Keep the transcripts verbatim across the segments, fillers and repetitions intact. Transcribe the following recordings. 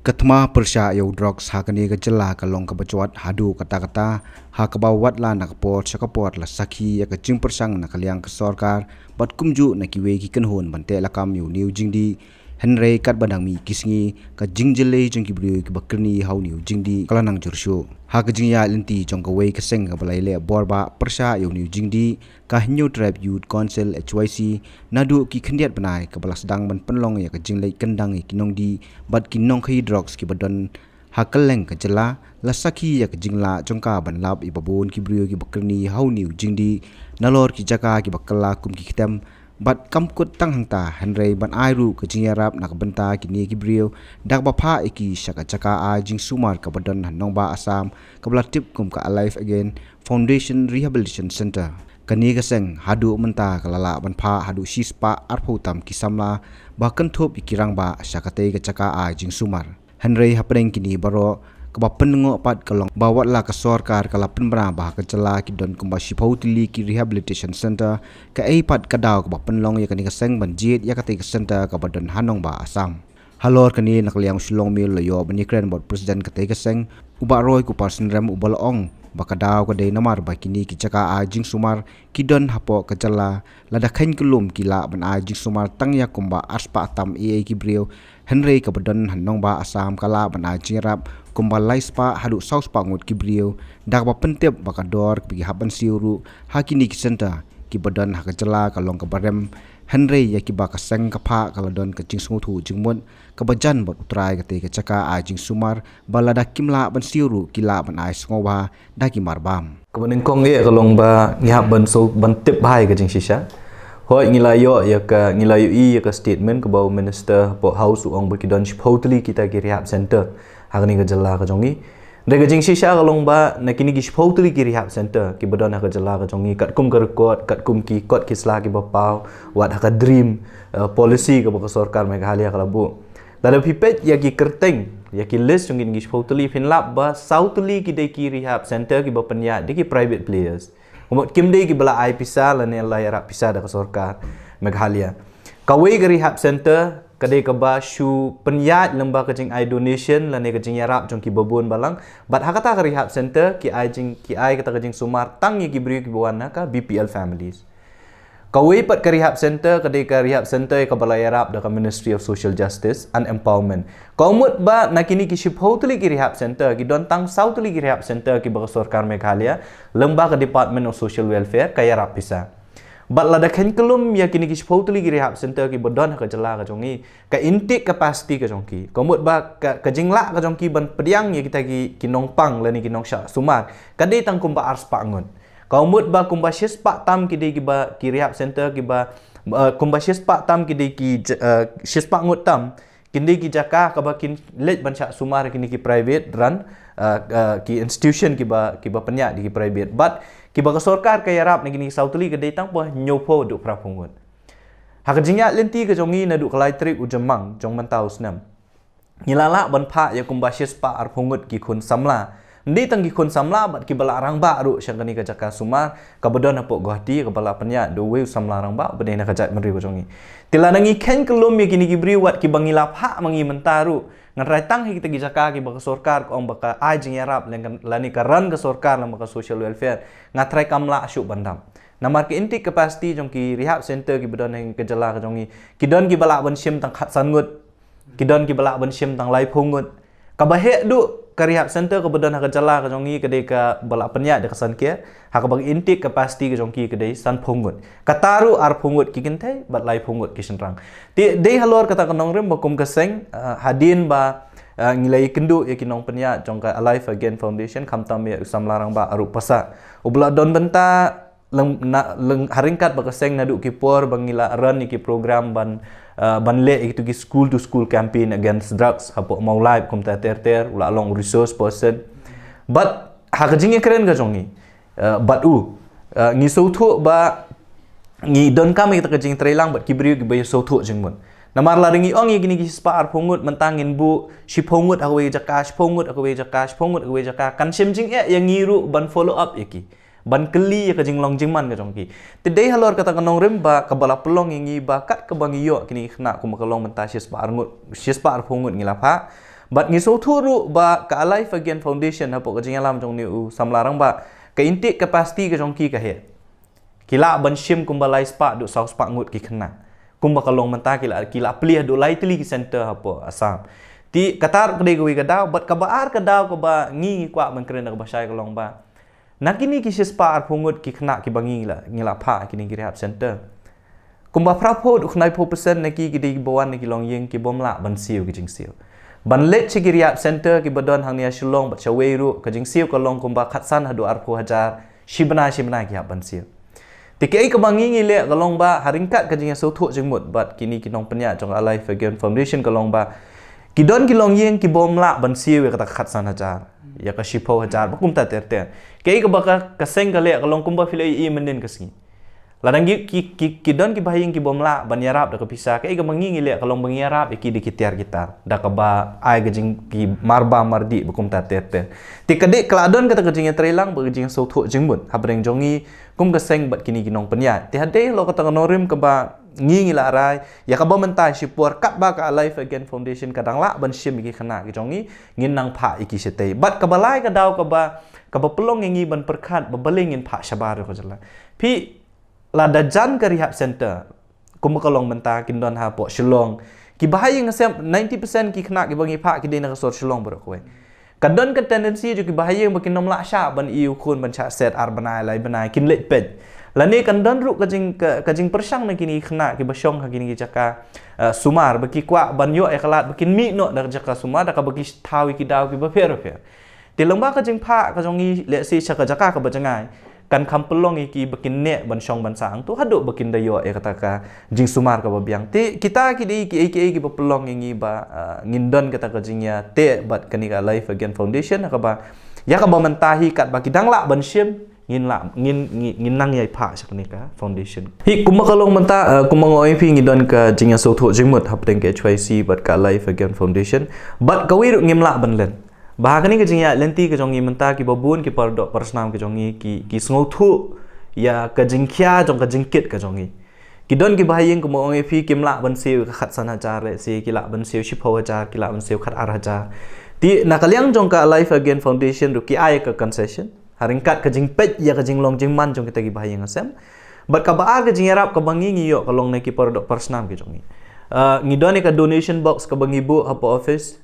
Ka thma pyrshah ïa u drugs ha kane ka jylla ka long kaba jwat haduh katta katta, ha kaba wat la na ka por sha ka por la sakhi ïa ka jingpyrshang na ka liang ka sorkar bad kumjuh na kiwei ki kynhun ban teh lakam ïa une u jingdih. Hynrei katba dang mih ki sngi, ka jingjyllei jong ki briew kiba kyrni ha une u jingdih ka la nang jur shuh. Ha ka jingïaid lynti jong kawei ka seng kaba la ïaleh bor bah pyrshah ïa une u jingdih, ka Hynñiewtrep Youth Council, H Y C, naduh ki khyndiat bnai kaba la sdang ban pynlong ïa ka jingleit kyndang ïa ki nongdih bad ki nongkhaïi drugs kiba don ha kylleng ka jylla, la sakhi ïa ka jinglah jong ka ban lap ïa ba bun ki briew kiba kyrni ha une u jingdih nalor ki jaka kiba kylla kum ki ktem bad kam kut tang hangta, hynrei ban ai ruh ka jingïarap na ka bynta kine ki briew da kaba phah ïa ki sha ka jaka ai jingsumar kaba don ha nongbah Assam kaba la tip kum ka Alive Again Foundation Rehabilitation Centre. Kane ka seng haduh mynta ka la lah ban phah haduh shispah arphew tam ki samla ba kynthup ïa ki rangbah sha katei ka jaka ai jingsumar. Hynrei hapdeng kine baroh, kaba pynlyngngoh pat ka long ba wat la ka sorkar ka la pynbna ba ha ka jylla ki don kumba shiphew tylli ki rehabilitation centre, kaei pat ka daw kaba pynlong ïa kane ka seng ban jied ïa katei ka centre kaba don ha nongbah Assam. Halor kane, na ka liang u Shillong Mail la ïoh ban ïakren bad u President katei ka seng, u Bah Roy Kupar Synrem, uba la ong ba ka daw ka dei namar ba kine ki jaka ai jingsumar ki don hapoh ka jylla, lada kheiñ kyllum ki lah ban ai jingsumar tang ïa kumba arspah tam eiei ki briew, hynrei kaba don ha nongbah Assam ka lah ban ai jingïarap kumba laispah haduh sawspah ngut ki briew, da kaba pyntip ba ka dor kaba ki hap ban siew ruh ha kine ki centre kiba don ha ka jylla ka long kaba rem, hynrei ïa kiba ka seng ka phah ka la don ka jingsngewthuh jingmut kaba jan bad U Trai katei ka jaka ai jingsumar, ba lada kim lah ban siew ruh ki lah ban ai sngewbha da ki marbam. Kaba nyngkong eh ka long ba ngi hap ban shu ban tip bha ïa ka jingshisha. Hooid, ngi la ïoh ïa ka, ngi la ïohi ïa ka statement kaba u Minister hapoh House u ong ba ki don shiphew tylli kita ki rehab centre ha kane ka jylla ka jong ngi. Hynrei ka jingshisha ka long ba na kine ki shiphew tylli ki rehab centre kiba don ha ka jylla ka jong ngi, katkum ka record, katkum ki kot ki sla kiba paw, wat ha ka DREAM, eh, policy kaba ka sorkar Meghalaya ka la buh. Lada phi peit ïa ki kyrteng, ïa ki list jong kine ki shiphew tylli, phin lap ba saw tylli ki dei ki rehab centre kiba pynïaid da ki private players. Ka mut kim dei kiba la ai pisa lane la ïarap pisa da ka sorkar Meghalaya. Kawei ka rehab centre ka dei kaba shu pynïaid lyngba ka jingai donation lane ka jingïarap jong kiba bun balang. Bad ha kata ka rehab centre ki ai jing, ki ai kata ka jingsumar tang ïa ki briew kiba wan na ka B P L families. Kawei pat ka rehab centre ka dei ka rehab centre kaba la ïarap da ka Ministry of Social Justice and Empowerment. Ka mut ba na kine ki shiphew tylli ki rehab centre ki don tang saw tylli ki rehab centre kiba ka sorkar Meghalaya lyngba ka Department of Social Welfare ka ïarap pisa. Bad lada kheiñ kyllum ïa kine ki shiphew tylli ki rehab centre kiba don ha ka jylla ka jong ngi, ka intake capacity ka jong ki, ka mut ba ka, ka jinglah ka jong ki ban pdiang ïa kita ki, ki nongpang lane ki nongshah sumar, ka dei tang kumba arspah ngut. Ka mut ba kumba shispah tam ki dei kiba, ki rehab centre kiba, eh, kumba shispah tam ki dei ki j-, eh, shispah ngut tam, kin dei ki jaka kaba kin leit ban shah sumar kine ki private run, eh, eh, ki institution kiba, kiba pynïaid da ki private. Bad kiba ka sorkar ka ïarap na kine ki saw tylli ka dei tang ba hynñiewphew haduh phraphew ngut. Ha ka jingïaid lynti ka jong ngi naduh ka lai tarik u Jymmang jong mynta u snem, ngi la lah ban phah ïa kumba shispah arphew ngut ki khun samla. Ym dei tang ki khun samla bad kiba la rangbah ruh sha kane ka jaka sumar kaba don hapoh Guwahati kaba la pynïaid da uwei u samla rangbah uba dei na ka jaitbynriew ka jong ngi. Te lada ngi kheiñ kyllum ïa kine ki briew wat kiba ngi la phah ma ngi mynta ruh, nga tharai tang ha kita ki jaka kiba ka sorkar ka ong ba ka ai jingïarap lane ka run ka sorkar lane ka social welfare, nga tharai kam lah shuh ban dap. Namar ka intake capacity jong ki rehab centre kiba don ha ka jylla ka jong ngi, ki don kiba lah ban shim tang khatsan ngut, ki don kiba lah ban shim tang laiphew ngut. Kaba heh duh ka rehab centre kaba don ha ka jylla ka jong ngi ka dei kaba la pynïaid da ka Sankya, ha kaba ka intake capacity ka jong ki ka dei sanphew ngut. Kata ruh arphew ngut ki kynthei bad laiphew ngut ki shynrang. Te dei halor kata ka nongrim ba kum ka seng, ah, hadien ba, ah, ngi la ïakynduh ïa ki nongpynïaid jong ka Alive Again Foundation, khamtam ïa u samla rangbah Arup Passah, uba la don bynta leng, na, leng, ha ryngkat bad ka seng naduh ki por ba ngi la run ïa ki program ban, ah, ban leh ïa kitu ki school to school campaign against drugs hapoh Mawlai kumta ter ter, u la long resource person. Bad ha ka jingïakren ka jong ngi, ah, bad u, ah, ngi sngewthuh ba ngi donkam ïa kita ka jingtreilang bad ki briew kiba ïasngewthuh jingmut. Namar lada ngi ong ïa kine ki shispah arphew ngut mynta ngin buh shiphew ngut ha kawei jaka, shiphew ngut ha kawei jaka, shiphew ngut ha kawei jaka, kan shim jingeh ïa ngi ruh ban follow up ïa ki, ban kylli ïa ka jinglong jingman ka jong ki. Te dei halor kata ka nongrim ba kaba la pynlong ïa ngi ba kat kaba ngi ïoh kine ki khynnah kumba ka long mynta shispah ar ngut, shispah arphew ngut ngi la phah. Bad ngi sngewthuh ruh ba ka Alive Again Foundation hapoh ka jingïalam jong une u samla rangbah, ka intake capacity ka jong ki ka heh. Ki lah ban shim kumba lai spah haduh saw spah ngut ki khynnah. Kumba ka long mynta ki lah, ki lah plie haduh lai tylli ki center hapoh Assam. Te kata ka dei kawei ka daw, bad kaba ar ka daw kaba ngi ngi kwah ban kren da kaba shai ka long ba na kine ki shispah arphew ngut ki khynnah kiba ngi lah, ngi lah phah kine ki rehab center, kumba phraphew haduh khyndaiphew percent na ki ki dei kiba wan na ki longïing ki bym lah ban siew ki jingsiew. Ban leit sha ki rehab center kiba don hangne ha Shillong bad shawei ruh, ka jingsiew ka long kumba khatsan haduh arphew hajar shi bnai shi bnai ki hap ban siew. Te kaei kaba ngi ngi leh ka long ba ha ryngkat ka jingïasngewthuh jingmut bad kine ki nongpynïaid jong ka Alive Again Foundation ka long ba ki don ki longïing ki bym lah ban siew ïa kata ka khatsan hajar, ïa ka shiphew hajar, ba kumta ter ter. Kaei kaba ka, ka seng ka leh ka long kumba phi la ïohi mynnin ka sngi. Lada ngi ki, ki, ki don kiba ha ïing ki bym lah ban ïarap da ka pisa, kaei kaba ngi ngi leh ka long ba ngi ïarap ïa ki da ki tiar ki tar, da kaba ai ka jing, ki marbam mardih ba kumta ter ter. Te ka dei ka la don kata ka jingïatreilang bad ka jingïasngewthuh jingmut hapdeng jong ngi kum ka seng bad kine ki nongpynïaid. Te hadei halor kata ka nongrim kaba ngi ngi la rai, ïa kaba mynta shipor katba ka Alive Again Foundation ka dang lah ban shim ïa ki khynnah ki jong ngi, ngin nang phah ïa ki shatei. Bad kaba lai ka daw kaba, kaba pynlong ïa ngi ban pyrkhat ba balei ngin phah shabar ïa ka jylla. Phi, lada jan ka rehab center, kumba ka long mynta kin don hapoh Shillong, kiba ha ïing ha sem ninety percent ki khynnah kiba ngi phah ki dei na ka sor Shillong baroh kawei. Ka don ka tendency jong kiba ha ïing ba kin ym lah shah ban ïoh khun ban shah set ar bnai lai bnai kin leit peit. Lane kan don ruh ka jing, ka, ka jingpyrshang na kine ki khynnah kiba shong ha kine ki jaka, eh, sumar, ba ki kwah ban ïoh ïa ka lad ba kin mih noh na ka jaka sumar da kaba ki thaw ïa ki daw kiba pher pher. Te lyngba ka jingphah ka jong ngi lehse sha ka jaka kaba jngai, kan kham pynlong ïa ki ba kin neh ban shong ban sah hangto haduh ba kin da ïoh ïa kata ka jingsumar kaba biang. Te kita ki dei kiei kiei kiba pynlong ïa ngi ba, ah, ngin don kata ka jingïateh bad kane ka Alive Again Foundation, ha kaba ïa kaba mynta hi katba ki dang lah ban shim, ngin lah, ngin, ngin, ngin nang ïai phah sha kane ka foundation. Hi kumba ka long mynta, ah, kumba nga ong ïa phi, ngi don ka jingïasngewthuh jingmut hapdeng ka H Y C bad ka Alive Again Foundation. Bad kawei ruh ngim lah ban len ba ha kane ka jingïaid lynti ka jong ngi mynta kiba bun ki paradoh parasnam ka jong ngi ki, ki sngewthuh ïa ka jingkhia jong ka jingkit ka jong ngi. Ki don kiba ha ïing kumba ong ïa phi kim lah ban siew ka khatsan hajar, lehse ki lah ban siew shiphew hajar, ki lah ban siew khatar hajar. Te na ka liang jong ka Alive Again Foundation ruh ki ai ka concession ha ryngkat ka jingpeit ïa ka jinglong jingman jong kita kiba ha ïing ha sem. Bad kaba ar ka jingïarap kaba ngi ngi ïoh ka long na ki paradoh parasnam ki jong ngi. Ah, ngi don ïa ka donation box kaba ngi buh hapoh office.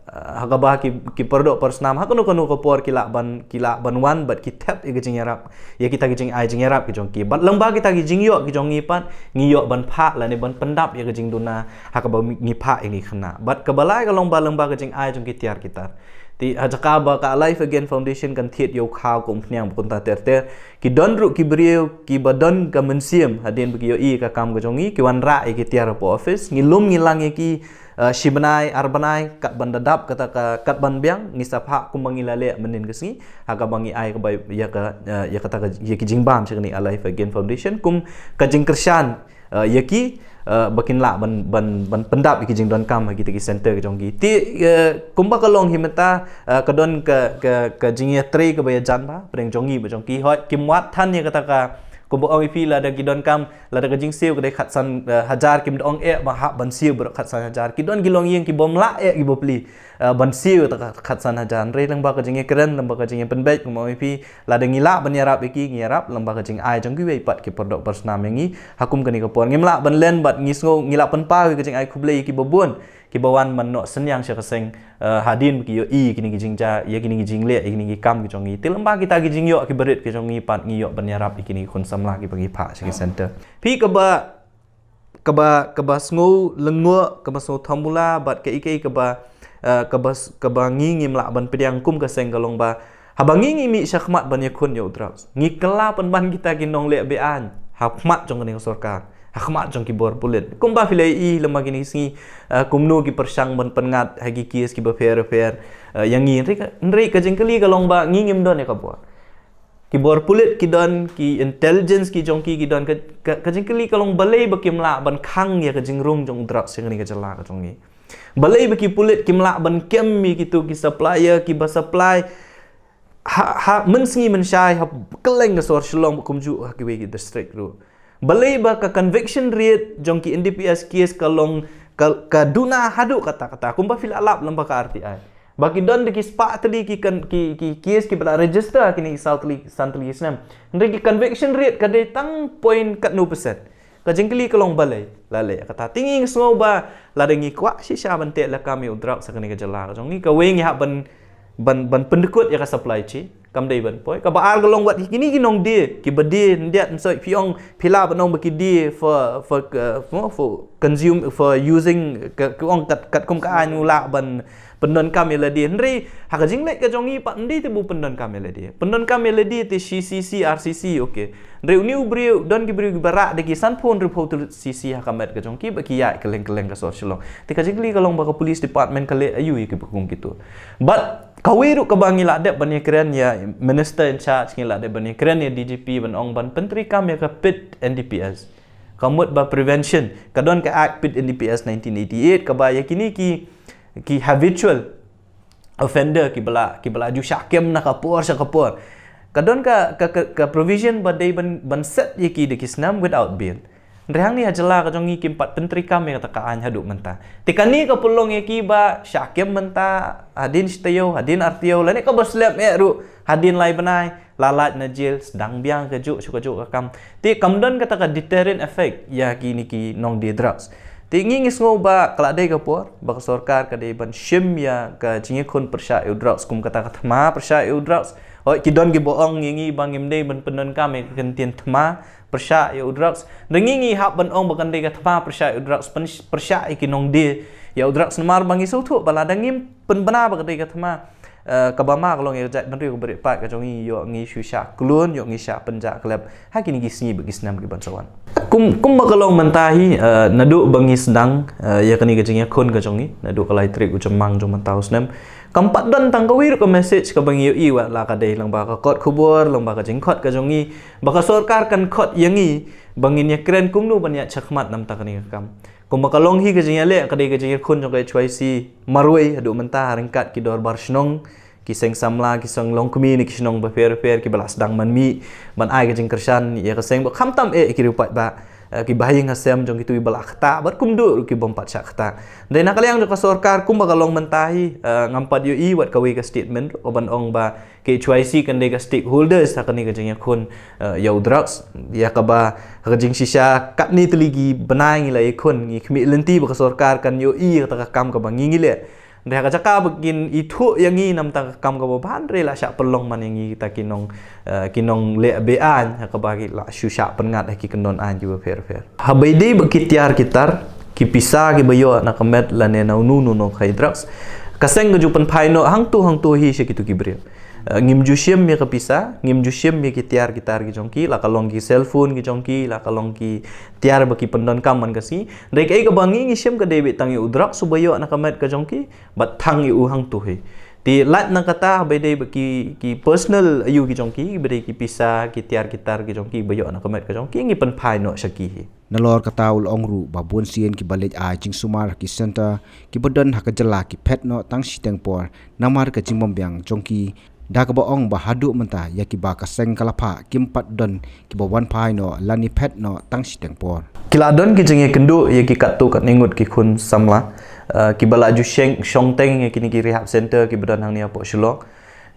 Ah, ha kaba ki, ki paradoh parasnam ha kano kano ka por ki lah ban, ki lah ban wan bad ki thep ïa ka jingïarap, ïa kita ki jingai jingïarap ki jong ki. Bad lyngba kita ki jingïoh ki jong ngi pat ngi ïoh ban phah lane ban pyndap ïa ka jingduna ha kaba ngi phah ïa ki khynnah. Bad kaba lai ka long ba lyngba ka jingai jong ki tiar ki tar. Te ha jaka ba ka Alive Again Foundation kan thied ïa u khaw ka umphniang ba kumta ter ter, ki don ruh ki briew kiba don ka mynsiem hadien ba ki ïohi ka kam ka jong ngi, ki wanrah ïa ki tiar hapoh office, ngi lum ngi lang ïa ki, eh, shi bnai ar bnai, kat ban da dap kata ka, kat ban biang, ngi sa phah kumba ngi la leh mynnin ka sngi ha kaba ngi ai kaba ïa ka, eh, ïa kata ka, ïa ki jingbam sha kane Alive Again Foundation kum ka jingkyrshan, eh, ïa ki, eh, ba kin lah ban, ban, ban pyndap ïa ki jingdonkam ha kita ki center ka jong ki. Te, eh, kumba ka long hi mynta, eh, ka don ka, ka, ka jingïatrei kaba ïajan bha hapdeng jong ngi bad jong ki. Hooid kim wad than ïa kata ka, kumba ong ïa phi, lada ki donkam, lada ka jingsiew ka dei khatsan, eh, hajar, kim da ong eh ba hap ban siew baroh khatsan hajar. Ki don ki longïing ki bym lah eh ki bapli, eh, ban siew kata ka khatsan hajar. Hynrei lyngba ka jingïakren, lyngba ka jingïapynbeit, kumba ong ïa phi, lada ngi lah ban ïarap ïa ki, ngi ïarap lyngba ka jingai jong kiwei pat ki paradoh parasnam ïa ngi ha kum kane ka por. Ngim lah ban len bad ngi sngew ngi lah pynpaw ïa ka jingai khublei ïa kiba bun kiba wan ban noh synñiang sha ka seng, eh, hadien ba ki ïohi ïa kine ki jingjia, ïa kine ki jingleh, ïa kine ki kam ki jong ngi. Te lyngba kita ki jingïoh kiba rit ki jong ngi pat ngi ïoh ban ïarap ïa kine ki khun samla kiba ngi phah sha ki center. Phi, kaba, kaba, kaba sngew lyngngoh, kaba sngew thombula bad kaei kaei kaba, eh, kaba, kaba ngi ngim lah ban pdiang kum ka seng ka long ba haba ngi ngi mih shakhmat ban ïakhun ïa u drugs, ngi kylla pynban kita ki nongleh be-aiñ ha khmat jong kane ka sorkar, ha khmat jong ki bor pulit. Kumba phi la ïohi lyngba kine ki sngi, eh, kumno ki pyrshang ban pynngat ha ki case kiba pher pher, eh, ïa ngi. Hynrei ka, hynrei ka jingkylli ka long ba ngi ngim don ïa ka bor. Ki bor pulit ki don, ki intelligence ki jong ki ki don, ka, ka, ka jingkylli ka long balei ba kim lah ban khang ïa ka jingrung jong u drugs sha kane ka jylla ka jong ngi. Balei ba ki pulit kim lah ban kem ïa kito ki supplier kiba supply ha, ha mynsngi mynshai ha kylleng ka sor Shillong bad kumjuh ha kiwei ki district ruh. Balei ba ka conviction rate jong ki N D P S case ka long ka, ka duna haduh katta katta, kumba phi la lap lem bad ka R T I. Ba ki don da ki spah tylli ki kan, ki, ki case kiba la register ha kine ki saw tylli, san tylli ki snem. Hynrei ki conviction rate ka dei tang point katno percent. Ka jingkylli ka long balei, la leh kata. Te ngi sngew ba lada ngi kwah shisha ban teh lakam ïa u drugs ha kane ka jylla ka jong ngi, kawei ngi hap ban, ban, ban pyndkut ïa ka supply chain. Kam dei ban poi. Kaba ar ka long wat kine ki nongdie, kiba die, ndiat, ym soi, phi ong, phi lah ban ong ba ki die for, for, uh, for, for consume, for using, ka, ka ong kat, katkum ka aiñ u lah ban pyndonkam ïa lade. Hynrei ha ka jingleh ka jong ngi pat, ym dei te ba u pyndonkam ïa lade. Pyndonkam ïa lade te shi cc, ar cc, okay. Hynrei une u briew, don ki briew kiba rah da ki sanphew, hynriewphew tylli cc ha ka met ka jong ki, ba ki ïaid kylleng kylleng ka sor Shillong. Te ka jingkylli ka long ba ka police department ka leh aïu ïa kiba kum kito. Bad kawei ruh kaba ngi la dep ban ïakren ïa minister in charge, ngi la dep ban ïakren ïa D G P ban ong ban pyntreikam ïa ka PIT N D P S. Ka mut ba prevention, ka don ka Act PIT N D P S nineteen eighty-eight, kaba ïa kine ki, ki habitual offender, kiba la, kiba la ju shah kem na ka por sha ka por. Ka don ka, ka, ka, ka provision ba dei ban, ban set ïa ki da ki snam without bail. Hynrei hangne ha jylla ka jong ngi kim pat pyntreikam ïa kata ka aiñ haduh mynta. Te kane ka pynlong ïa ki ba shah kem mynta, hadien shi taïew, hadien ar taïew, lane kaba slem eh ruh, hadien lai bnai, la lait na jail, sdang biang kajuh sha kajuh ka kam. Te kam don kata ka deterrent effect ïa kine ki nongdie drugs. Te ngi ngi sngew ba ka la dei ka por ba ka sorkar ka dei ban shim ïa ka jingïakhun pyrshah ïa u drugs, kum kata ka thma pyrshah ïa u drugs. Hooid, ki don kiba ong ïa ngi ba ngim dei ban pyndonkam ïa ka kyntien thma pyrshah ïa u drugs. Hynrei ngi ngi hap ban ong ba kan dei ka thma pyrshah ïa u drugs, pyn-, pyrshah ïa ki nongdie ïa u drugs, namar ba ngi sngewthuh ba lada ngim pynbna ba ka dei ka thma, eh, kaba ma ka long ïa ka jaitbynriew kaba riewpaid ka jong ngi, ïoh ngi shu shah klun, ïoh ngi shah pynjah klep ha kine ki sngi bad ki snem ki ban sa wan. Kum, kumba ka long mynta hi, eh, naduh ba ngi sdang, eh, ïa kane ka jingïakhun ka jong ngi, naduh ka lai tarik u Jymmang jong mynta u snem, kam pat don tang kawei ruh ka message kaba ngi ïohi, wat la ka dei lyngba ka kot khubor, lyngba ka jingkhot ka jong ngi, ba ka sorkar kan khot ïa ngi ba ngin ïakren kumno ban ïaid shakhmat na bynta kane ka kam. Kumba ka long hi ka jingïaleh, ka dei ka jingïakhun jong ka H Y C marwei haduh mynta ha ryngkat ki dorbar shnong, ki seng samla, ki seng longkmie na ki shnong bapher bapher kiba la sdang ban mih ban ai ka jingkyrshan ïa ka seng, bad khamtam eh ki riewpaidbah, eh, kiba ha ïing ha sem jong kito kiba la ktah bad kumjuh ruh ki bym pat shah ktah. Hynrei na ka liang jong ka sorkar, kumba ka long mynta hi, eh, ngam pat ïohi wat kawei ka statement ruh ban ong ba ka H Y C kan dei ka stakeholders ha kane ka jingïakhun, eh, ïa u drugs, ïa kaba ha ka jingshisha katne tylli ki bnai ngi la ïakhun, ngi khmih lynti ba ka sorkar kan ïohi ïa kata ka kam kaba ngi ngi leh. Hynrei ha ka jaka ba kin ithuh ïa ngi na bynta ka kam kaba bha, hynrei la shah pynlong man ïa ngi kita ki nong, eh, ki nongleh be-aiñ, ha kaba ki la shu shah pynngat ha ki kyndon aiñ kiba pher pher. Haba ïadei bad ki tiar ki tar, ki pisa kiba ïoh na ka met lane na uno uno u nongkhie drugs, ka seng ka ju pynphai noh hangto hangto hi sha kito ki briew. Eh, ngim ju shim ïa ka pisa, ngim ju shim ïa ki tiar ki tar ki jong ki, la ka long ki cellphone ki jong ki, la ka long ki tiar ba ki pyndonkam man ka sngi. Hynrei kaei kaba ngi ngi shim ka dei beit tang ïa u drugs uba ïoh na ka met ka jong ki, bad tang ïa u hangto hi. Te lait na kata, haba ïadei bad ki, ki personal aïu ki jong ki, ba dei ki pisa, ki tiar ki tar ki jong ki ba ïoh na ka met ka jong ki, ngi pynphai noh sha ki hi. Nalor kata u la ong ruh ba bun sien kiba leit ai jingsumar ha ki centre kiba don ha ka jylla ki phet noh tang shiteng por namar ka jingbymbiang jong ki, da kaba ong ba haduh mynta ïa kiba ka seng ka la phah kim pat don kiba wan phai noh lane phet noh tang shiteng por. Ki la don ki jingïakynduh ïa ki katto katne ngut ki khun samla, eh, kiba la ju sheng, shong teng ïa kine ki rehab centre kiba don hangne hapoh Shillong.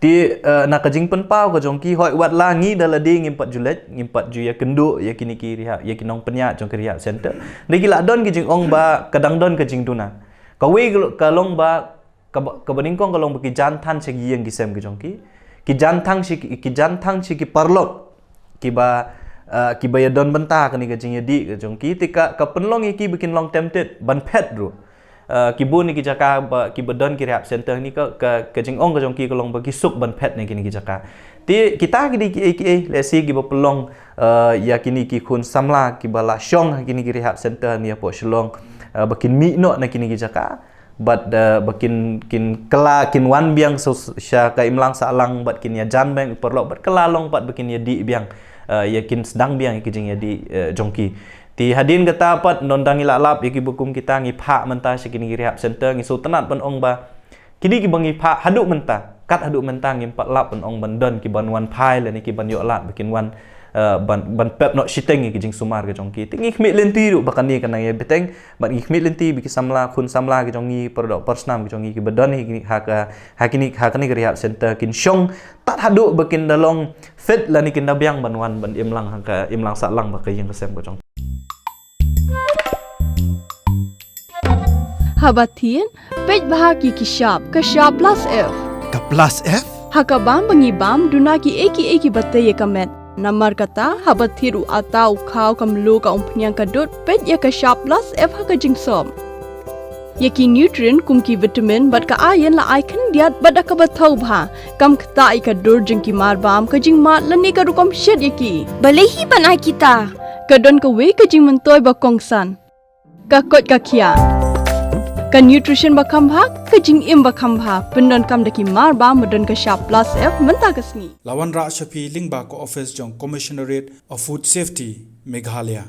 Te, eh, na ka jingpynpaw ka jong ki, hooid, wat la ngi da lade ngim pat ju leit, ngim pat ju ïakynduh ïa kine ki rehab, ïa ki nongpynïaid jong ki rehab centre. Hynrei ki la don ki jingong ba ka dang don ka jingduna. Kawei ka long ba, kaba, kaba nyngkong ka long ba ki jan than sha ki ïing ki sem ki jong ki. Ki jan than sha ki, ki jan than sha ki paralok kiba, eh, kiba ïadon bynta kane ka jingïadih ka jong ki. Te ka, ka pynlong ïa ki ba kin long tempted ban phet ruh. Eh, ki bun na ki jaka ba, kiba don ki rehab centre hangne, ka, ka, ka jingong ka jong ki ka long ba ki suk ban phet na kine ki jaka. Te kita ki dei kiei kiei, lehse kiba pynlong, eh, ïa kine ki khun samla kiba la shong ha kine ki rehab centre hangne hapoh Shillong, eh, ba kin mih noh na kine ki jaka. Bad, eh, ba kin, kin kylla, kin wan biang sha, sha ka imlang sahlang, bad kin ïajan biang ïa u paralok, bad kylla long pat ba kin ïadih biang, eh, ïa kin sdang biang ïa ki jingïadih, eh, jong ki. Te hadien kata pat, nonda ngi la lap ïa kiba kum kita, ngi phah mynta sha kine ki rehab centre, ngi sngewtynnat ban ong ba kine kiba ngi phah haduh mynta, kat haduh mynta ngim pat lap ban ong ban don kiban wan phai lane kiban ïoh lad ba kin wan, eh, ban, ban pep noh shiteng ïa ki jingsumar ki jong ki. Te ngi khmih lynti ruh ba kane ka nang ïa bteng, bad ngi khmih lynti ba ki samla, khun samla ki jong ngi, para doh para snam ki jong ngi, kiba don ha kine, ha ka, ha kine, ha kane ka rehab center kin shong tad haduh ba kin da long fit lane kin da biang ban wan ban im lang ha ka, im lang sah lang bad ka ïing ka sem ka jong ki. Haba thied, peit bha ha ki shap, ka shap plus F. Ka plus F? Ha ka bam ba ngi bam, duna kiei kiei kiba tei ïa ka met. Namar kata, haba thied u atta, u khaw, ka mluh, ka umphniang, ka dud, peit ïa ka shap plus F ha ka jingsop. Ïa ki nutrient kum ki vitamin bad ka iron la ai khyndiat bad da kaba thaw bha. Kam ktah ïa ka dur jong ki marbam, ka jingmad lane ka rukom shet ïa ki. Balei hi ban ai kita? Ka don kawei ka jingmyntoi ba kongsan. Ka koit ka khiah. Ka nutrition ba kham bha, ka jingim ba kham bha. Pyndonkam da ki marbam ba don ka shap plus F mynta ka sngi. La wanrah sha phi lyngba ka office jong Commissionerate of Food Safety, Meghalaya.